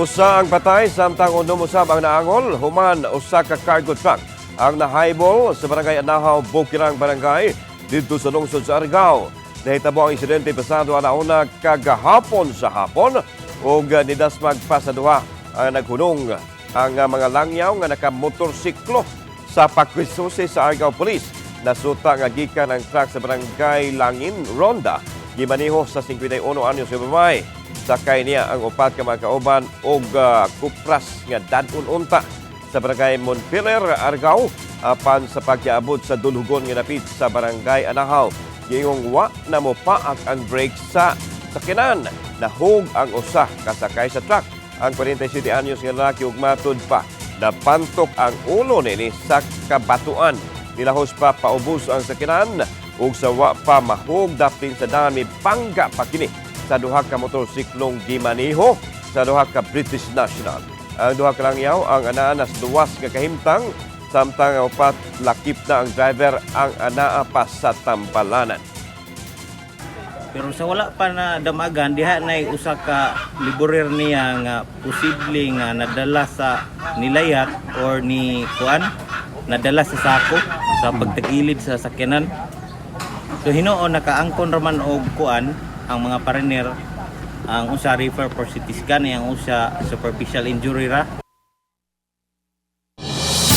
Usa ang patay samtang unom usab ang naangol human usa ka cargo truck ang nahaybol sa Barangay Anahaw, Bukirang Barangay didto sa lungsod sa Argao. Nahitabo ang insidente pasado alauna kagahapon sa hapon ug nidasmag pa sa duha ang naghunong ang mga langyaw nga nakamotorsiklo sa pagkisusi sa Argao Police. Nasuta nga gikan ang truck sa Barangay Langin, Ronda. Gimaniho sa 51 anyos nga babae. Sakay niya ang upat ka mga kauban og kupras nga dad-on unta sa Barangay Montpelier, Argao, apan sa pagkiabot sa dulhugon nga dapit sa Barangay Anahaw, giingong wa na mo paak ang brake sa sakinan. Nahug ang usa kasakay sa truck. Ang 47 anyos nga lalaki ug matud pa napantok ang ulo nini sa kabatuan. Nilahos pa paubos ang sakinan ug sa wa pa mahug dapin sa daan, mibangga pa kini sa duha ka motorsiklong gimaniho sa duha ka British national. Ang duha ka langyaw ang anaa nas luwas nga kahimtang, samtang ang upat lakip na ang driver ang anaa pa sa tampalanan. Pero sa wala pa na damagan diha nay usa ka laborer niya nga posible nga nadala sa nilayat or ni kuan, nadala sa sako sa pagtagilid sa sakyanan. So hinuon nakaangkon raman og kuan ang mga pariner, ang usa refer for CT scan, ang usa superficial injury ra.